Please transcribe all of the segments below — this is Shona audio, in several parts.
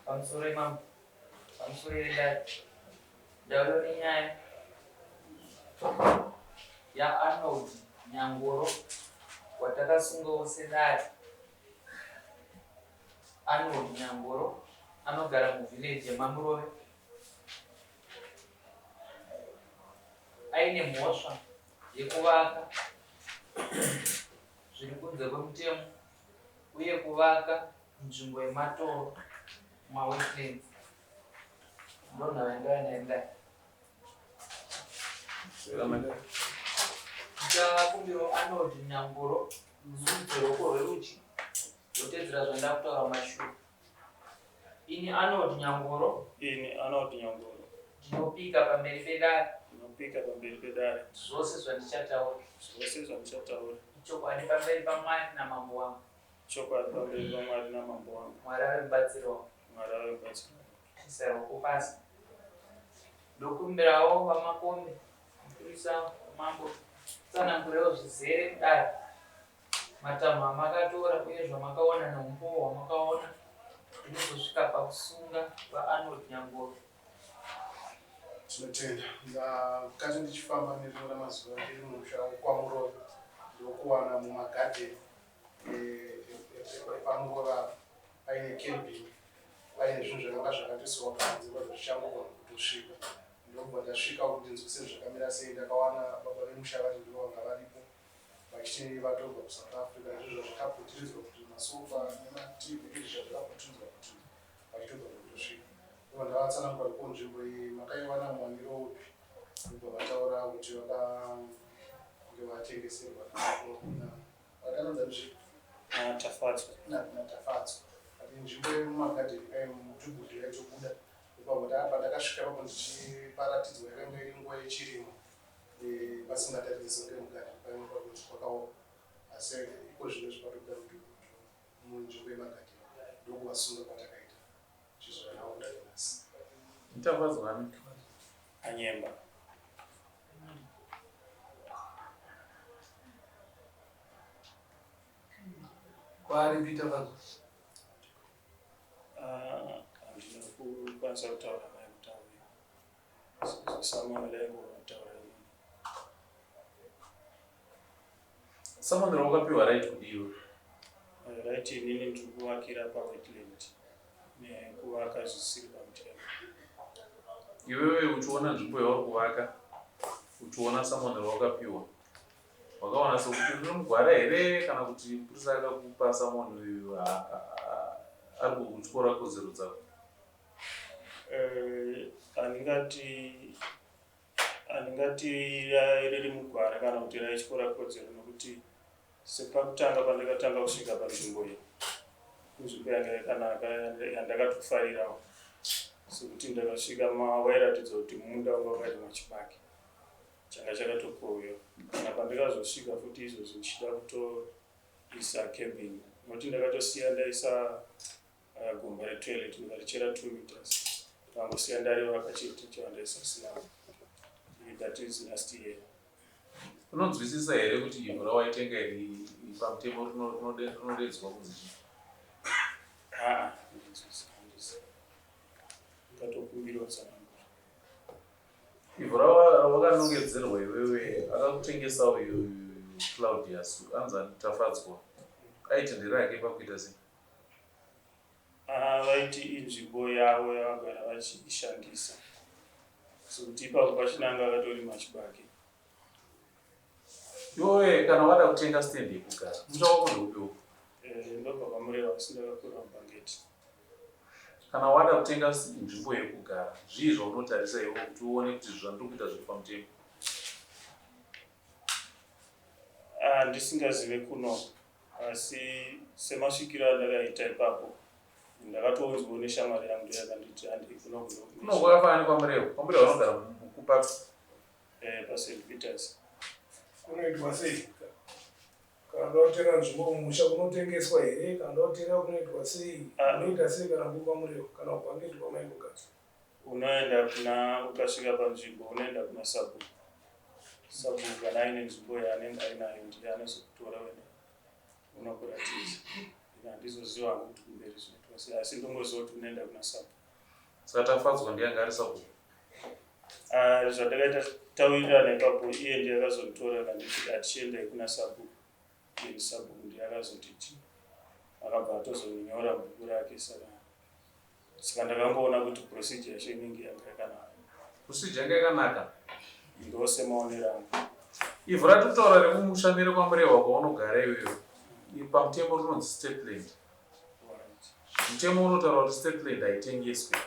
Pamusoro imambo. Pamusoro yedare. Ndauya nenyaya yaArnold Nyangoro watakasungawo sedare. Arnold Nyangoro anogara muvillage yeMamurove aine mhosva yekuvaka zviri kunze kwemutemo uye kuvaka nzvimbo yematoro mumawetlands. Ndonhau yandauya nayo kudai. Ndichakumbirawo Arnold Nyangoro usimudze ruoko rwerudyi wotedzera zvandakutaura mumashure. Ini Arnold Nyangoro. Ini Arnold Nyangoro. Ndinopika pamberi pedare. Ndinopika pamberi pedare. Zvose zvandichataura. Zvose zvandichataura. Ichokwadi pamberi paMwari namambo wangu. Chokwadi pamberi paMwari namambo wangu. Mwari ave mubatsiri wangu. Mwari ave mubatsiri wangu. Isa ruoko pasi. Ndokumbirawo VaMakombe, mupurisa wamambo, tsanangurewo zvizere kudai matanho amakatora uye zvamakaona neumbowo hwamakaona zvinozosvika pakusunga VaArnold Nyangoro. Tinotenda. Ndakati ndichifamba nerimwe ramazuva ndiri mumusha wekwaMurove ndokuwana mumagadheni epaMurove apa paine cabin paine zvinhu zvakanga zvakatoisiwa panze kwazvo zvichangogona kutosvika. Ndokubva ndasvika kuti ndinzwise zvakamira sei ndakawana baba vemusha vari ndivo vanga varipo vachiti vatobva kuSouth Africa ndizvo zvazvakaputiridzwa kuti masofa nemaTV izvi zvazvakaputiridzwa kuti vachitobva kutosvika. Ndobva ndavatsanangura ko nzvimbo iyi makaiwana muwaniro upi ndobva vataura kuti vakange vatengeserwa vakanonza nzvimbo naTafadzwa naTafadzwa ati nzvimbo yemumagadheni kai mudhudhudhu yaitobuda ndobva pandakasvika ipapo ndichiparatidzwa yakanga iri nguva yechirimo eh, pasingataridze sekunge mugadheni painge pakunzi kwakaoma asi iko zvino zvipatobuda mudhudhudhu munzvimbo yemagadheni ndokuvasunga kwatakaita Tafadzwa ani? Anyemba. Kwaari Peter Fadzwa? Ah, handina kukwanisa kutaura naye kuti auye. Samwana ndaingova kutaura inini. Samwana wakapiwa right kudiwa. Eh, right inini ndiri kuvakira pawetland nekuvaka zvisiri pamutemo. Iwewe uchiona nzvimbo yauri kuvaka uchiona samwana wakapiwa wakaona sekuti riri mugwara here kana kuti mupurisa akakupa samwana uyu ari kukutyora kodzero dzako? Eh, handingati Handingati riri mugwara kana kuti raityora kodzero nokuti sepakutanga pandakatanga kusvika panzvimbo iyi inzvimbo yanga yakanaka yandakatofarirawo sekuti ndakasvika wairatidza kuti munda wanga wakarimwa chibage changa chakatokohwewa kana pandakazosvika futi izvozvi ndichida kutoisa cabin nokuti ndakatosiya ndaisa Gomba retoilet ndikarichera 2 meters ndikangosiya ndarivaka chete chavandaisa slab that is last year. Unonzwisisa here kuti ivhu rawaitenga iri pamutemo rinodedzwa kunzi chii? Haa, ndinzwisisa handisi. Ndatokumbirawo tsananguro. Ivhu rawakanongedzerwa iwewe akakutengesa uyu Claudius anzi Tafadzwa aiti nderake pakuita sei? Ah, vaiti inzvimbo yavo yavagara vachiishandisa sekuti ipapo pachinanga akatorima chibage. Iwe kana wada kutenga stand yekugara musha wako ndeupi uko? Eh, ndobva kwaMurewa asi ndakakura muBhangeti. Kana wada kutenga nzvimbo yekugara zvii zvaunotarisa iwe kuti uone kuti zvandiri kuita zviri pamutemo? Ah, ndisingazive kuno Asi semasvikiro andakaita ipapo ndakatounzwawo neshamwari yangu ndiyo yakanditi handei kuno kuno. Kuno kwakafanana nekwaMurewa. KwaMurewa vanogara kupapi? Eh, paSt Peters. Kunoitwa sei? Kana ndoda kutenga nzvimbo mumusha kunotengeswa here? Kana ndoda kutenga kunoitwa sei? Ah. Unoita sei kana kuri kwaMurewa kana kuBhangeti kwamaingogara? Unoenda kuna ukasvika panzvimbo unoenda kuna sabhuku. Sabhuku kana aine nzvimbo yaanenge ainayo ndiye anozokutora oenda unokuratidza. Ini handizoziva hangu kuti kumberi zvinoitwa sei. zvinofambiswa sei asi ndongoziva kuti unoenda kuna sabhuku. Saka Tafadzwa ndiye anga ari sabhuku? Ah, zvandakaita tawirirana ipapo iye ndiye akazonditora akanditi atichiendai kuna sabhuku then sabhuku ndiye akazonditi akabva atozonyora bhuku rake saka saka ndakangoona kuti procedure yacho inenge yanga yakanaka. Procedure yanga yakanaka? Ndosemaonero angu. Ivhu ratitaura rekumusha nerekwaMurehwa kwaunogara iwewe pamutemo rinonzi state land. Mutemo unotaura kuti state land haitengeswe.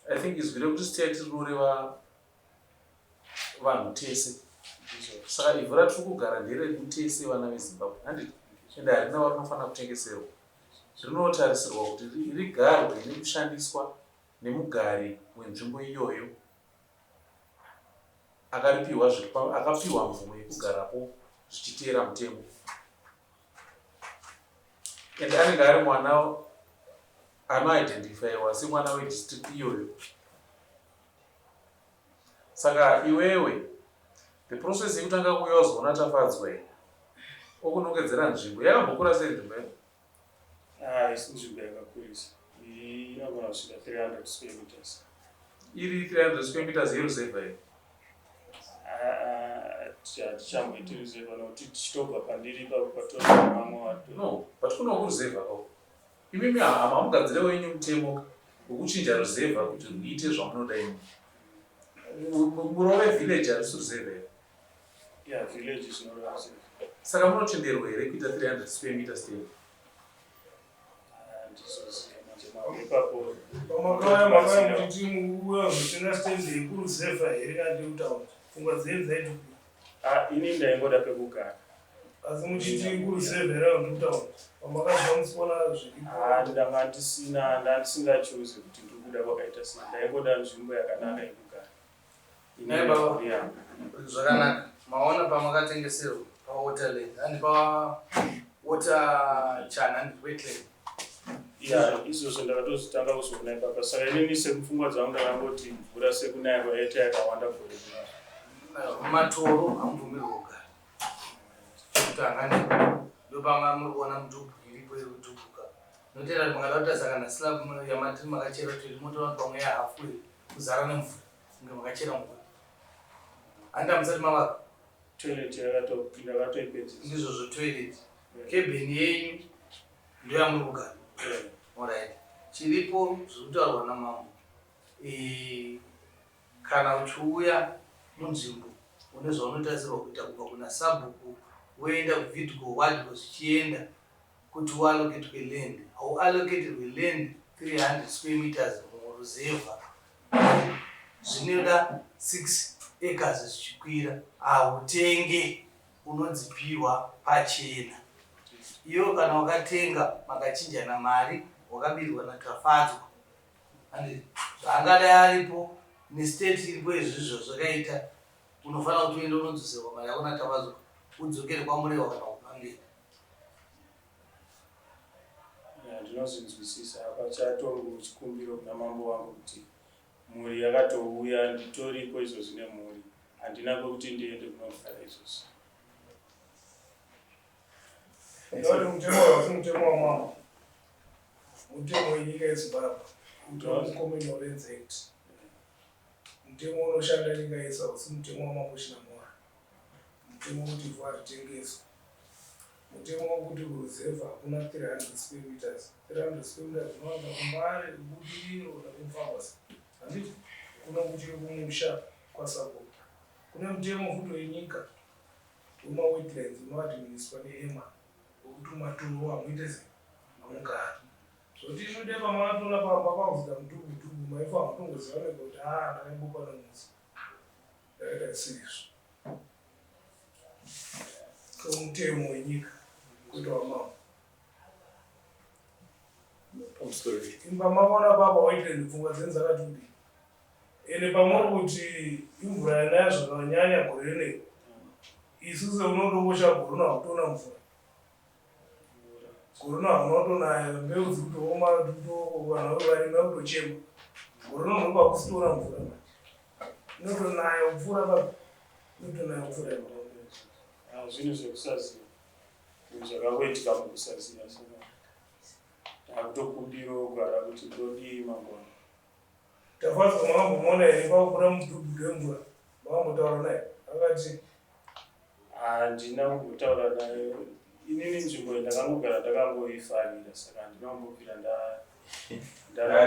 I think izwi rekuti state rinoreva vanhu tese. Saka ivhu ratiri kugara nderedu tese vana veZimbabwe handiti? Ende harina varinofanira kutengeserwa. Rinotarisirwa kuti rigarwe nekushandiswa nemugari wenzvimbo iyoyo akaripiwa akapiwa mvumo yekugarapo zvichiteera mutemo. And anenge ari mwana anoidentifyiwa semwana wedistrict iyoyo. Saka iwewe the process yekutanga kuuya uzoona Tafadzwa iyi okunongedzera nzvimbo yakambokura sei nzvimbo yacho? Ah, isi nzvimbo yakakurisa. Inogona kusvika 300 square meters. Iri 300 square meters yeruzevha here? Hatichamboiti ruzevha nokuti tichitobva pandiri ipapo patori nemamwe. No, but kuno kuruzevha ko. Imimi hamugadzire wenyu mutemo wekuchinja ruzevha kuti rwuite zvamunoda imi. Murove village harisi ruzevha here? Yeah, village zvinoreva ruzevha. Saka munotenderwa here kuita 300 square meter stand? Handizoziva manje mambo ipapo. Pamakauya makauya muchiti muuya kuzotenga stand yekuruzevha here kana ndekutaura? Pfungwa dzenyu dzaiti kudii? Ah, ini ndaingoda pekugara. Asi muchiti kuruzevha here kana ndekutaura? Pamakazviva musikuona zviripo. Ah, ndanga ndisina ndandisingachuze kuti ndiri kuda kwakaita sei. Ndaingoda nzvimbo yakanaka yekugara. Nhai baba, zvakanaka. Maona pamakatengeserwa pawaterland, handi pa water chana, handi wetland. Ya, izvozvo ndakatozotanga kuzoona ipapa. Saka inini semupfungwa dzangu ndakangoti mvura sekunaya kwayaita yakawanda gore rino. Mumatoro hamubvumirwe kugara. Chekutanga ndipo ndopanga muri kuona mudhubhu iripo iri kudhubhuka. Notenda kuti makada kutarisa kana slab yamatiri makachera kuti motoona kuti pamwe yahafu kuzara nemvura kunge makachera mvura. Handi hamusati mavaka? Toilet ndakatoipedzisa. Ndizvozvo toilet. Cabin yenyu ndoyamuri kugara. Alright. Chiripo zviri kutaurwa namambo. Kana uchiuya munzvimbo une zvaunotarisirwa kuita kubva kuna sabhuku woenda kuVidgo ward zvichienda kuti uallocatwe land. Hauallocatirwe land 300 square meters muruzevha. Zvinoda 6 acres zvichikwira. Hautenge, unodzipiwa pachena. Iwe kana wakatenga makachinjana mari wakabirwa naTafadzwa. Zvaangadai aripo nestate iripo izvi zvazvakaita unofanira kuti uende unodzoserwa mari yako naTafadzwa udzokere kwaMurewa kana kuPamberi. Ndinozvinzwisisa apa chatongo chikumbiro kuna mambo wangu kuti mhuri yakatouya nditoriko izvozvi nemhuri handina kwekuti ndiende kunogara izvozvi. Ndoti mutemo hausi mutemo wamambo, mutemo wenyika yeZimbabwe, mutemo Common Lands Act, mutemo unoshanda nyika yese, hausi mutemo wamambo Chinamhora. Mutemo wekuti ivhu haritengeswi, mutemo wekuti kuruzevha hakuna 300 square meters. 300 square meters zvinowanza kuMbare, kuBudiriro nekuMufambasi, handiti? Kuno kuchiri kumusha kwaSabhuku. Kune mutemo futi wenyika wemawetlands unoadministwa neEMA wekuti mumatoro hamuite sei, hamugari. Zvoti isu dai pamakatora pamba pakuzoita mudhubhu dhubhu maifa hamutongoziva mega kuti haa ndakaimbopa nomusi ndakaita zvisiri izvo. So mutemo wenyika kwete wamambo. Imba makaona papa wetland pfungwa dzenyu dzakati kudii? Ende pamuri kuti imvura yanaya zvakanyanya gore rineri, isu seunotongosha gore rino hakutoona mvura. Gore rino hamuna kutonaya, mbeu dziri kutooma, vanhu varimi vakutochema. Gore rino ndopa hakusitoona mvura manje. Inotonaya kupfuura papi? Inotonaya kupfuura ipapo. Zvinhu zvekusaziva. Zvinhu zvakangoitika mukusaziva saka. Ndakutokumbirawo gwara kuti ndodii mangwana. Tafadzwa makambomuona here pakubuda mudhudhudhu wemvura? Makambotaura naye? Akati. Handina kumbotaura naye. Inini nzvimbo iyi ndakangogara ndakangoifarira saka handina kumbobvira nda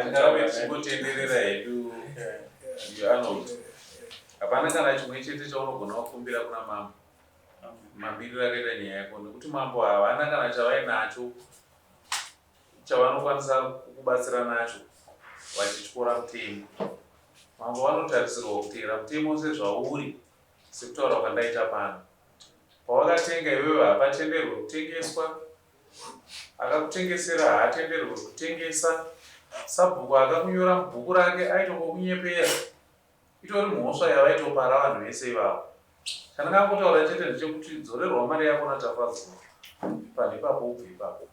Tingarambe tichingotenderera hedu Arnold. Hapana kana chimwe chete chaunogona kukumbira kuna mambo. Mamiriro akaita nyaya yako nekuti mambo havana kana chavainacho chavanokwanisa kukubatsira nacho vachityora mutemo. Mambo vanotarisirwa kuteera mutemo sezvauri sekutaura kwandaita pano. Pawakatenga iwewe hapatenderwe kutengeswa, akakutengesera haatenderwe kutengesa, sabhuku akakunyora mubhuku rake aitongokunyepera. Itori mhosva yavaitopara vanhu vese ivavo. Chandakangotaura chete ndechekuti dzorerwa mari yako naTafadzwa panhu ipapo ubve ipapo.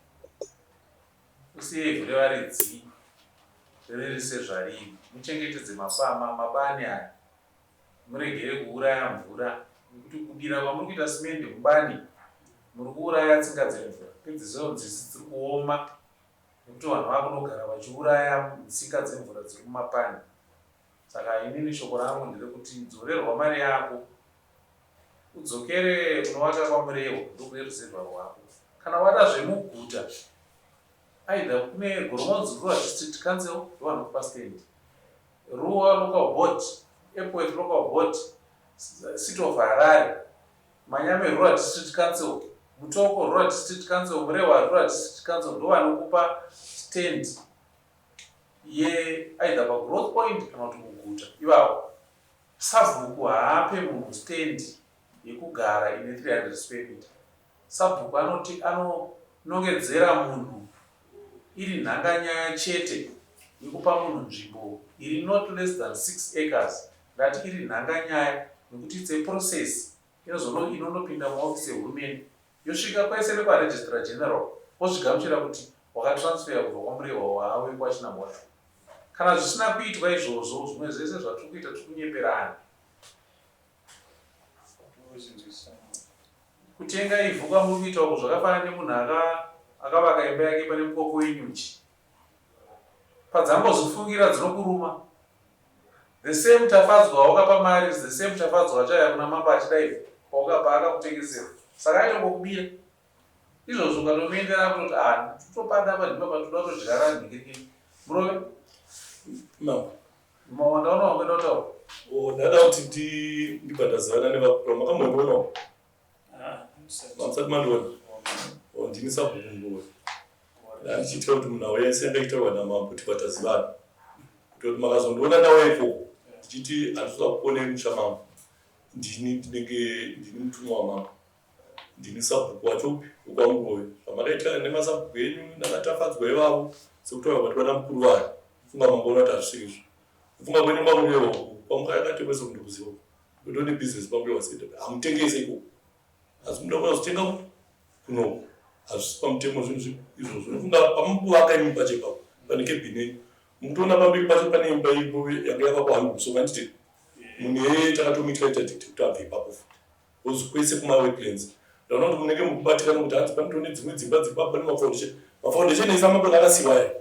Usiye ivhu revaridzi riri sezvariri. Muchengetedze mapama, mabani aya. Muregere kuuraya mvura nekuti kudira kwamuri kuita simende mubani muri kuuraya tsinga dzemvura. Pedzisiro nzizi dziri kuoma nekuti vanhu vakunogara vachiuraya tsinga dzemvura dziri mumapani. Saka inini shoko rangu nderekuti dzorerwa mari yako udzokere unovaka kwaMurewa ndokune ruzevha rwako. Kana wada zvemuguta either kune Goromonzi Rural District Council ndovanokupa stand, Ruwa Local Board, Epworth Local Board, City of Harare, Manyame Rural District Council, Mutoko Rural District Council, Murewa Rural District Council ndovanokupa stand ye either pagrowth point kana kuti muguta ivavo. Sabhuku haape munhu stand yekugara ine 300 square meter. Sabhuku anoti anonongedzera munhu iri nhanganyaya chete yekupa munhu nzvimbo iri not less than 6 acres. Ndati iri nhanganyaya nekuti it's a process inonopinda muofisi yehurumende yosvika kwese nekwaRegistrar General vozvigamuchira kuti wakatransfer kubva kwaMurehwa waave kwaChinamhora. Kana zvisina kuitwa izvozvo zvimwe zvese zvatiri kuita tiri kunyeperana. Kutenga ivhu kwamuri kuita uko zvakafanana nemunhu akavaka imba yake pane mukoko wenyuchi. Padzangozifungira dzinokuruma. The same Tafadzwa wawakapa mari is the same Tafadzwa achauya kuna mambo achida ivhu pawakapa akakutengesera. Saka aitongokubira. Izvozvo ukatomuendera akutoti ah totopada apa ndipo patoda kutodyara nhingirikini. Murove. Mambo. Mawanda uno wangoenda kutaura. Oh, ndada kuti ndibva ndazivana nevakuru. Makambondionawo? Ah, Mamusati mandiona? Oh, ndini sabhuku Murove. Ndandichiitira kuti munhu auya ese yanga ichitaurwa namambo tibva tazivana. Kutoti makazondiona ndauya ikoko ndichiti handisi kuda kukuonei musha mambo. Ndini ndinenge ndini mutumwa wamambo. Ndini sabhuku wacho upi wekwaMurove. Zvamakaita nemasabhuku enyu nanaTafadzwa ivavo sekutaura kwatova namukuru vayo. Kufunga mamboona kuti hazvisiri izvo. Kufunga kwenyu kwaMurewa uku kwamukakati kwese kundokuziva uku. Ndotone business paMurewa center. Hamutengese ikoko. Asi munoda kuzotenga kunoku. Hazvisi pamutemo zvinhu izvozvo. Ndofunga pamukuvaka imi pacho ipapo pane cabin yenyu. Mukutoona pamberi pacho pane imba iripo yanga yakavakwa hangu so handiti munhu iyeye takatomuitira interdict kuti abve ipapo futi. Because kwese kuma wetlands ndaona kuti munenge mukubatikana kuti hanzi panotone dzimwe dzimba dziri papo pane mafoundation. Mafoundation ese amabwe akasiiwa aya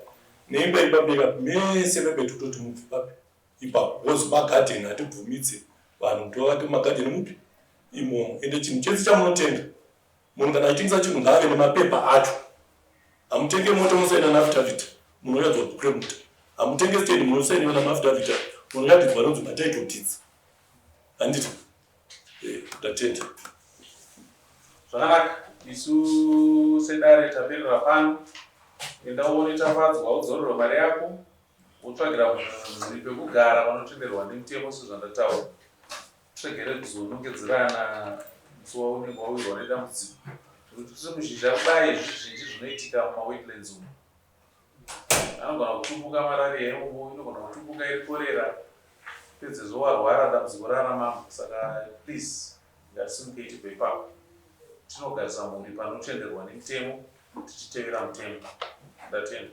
neimba iri pamberi apo mese mebe tototi mubve papi ipapo because magadheni hatibvumidze vanhu kuti vavake mumagadheni mupi imomo. Ende chinhu chese chamunotenga munhu kana achitengesa chinhu ngaave nemapepa acho. Hamutenge mota munosaina naaffidavit munoratidzwa bhuku remota. Hamutenge stand munosainiwa namaaffidavit munoratidzwa anonzi matitle deeds. Handiti? Ndatenda. Zvakanaka, isu sedare taperera pano. Enda uone Tafadzwa udzorerwe mari yako wotsvagira mhuri pekugara panotenderwa nemutemo sezvandataura. Tiregere kuzonongedzerana musi waunenge wawirwa nedambudziko nekuti tiri muzhizha kudai zvizhinji zvinoitika mumawetlands umu. Anogona kutumbuka malaria imomo, inogona kutumbuka iri korera pedzezvo warwara dambudziko rana mambo. Saka please ngatisimukei tibve ipapo tinogarisa mhuri panotenderwa nemutemo tichitevera mutemo. Ndatenda.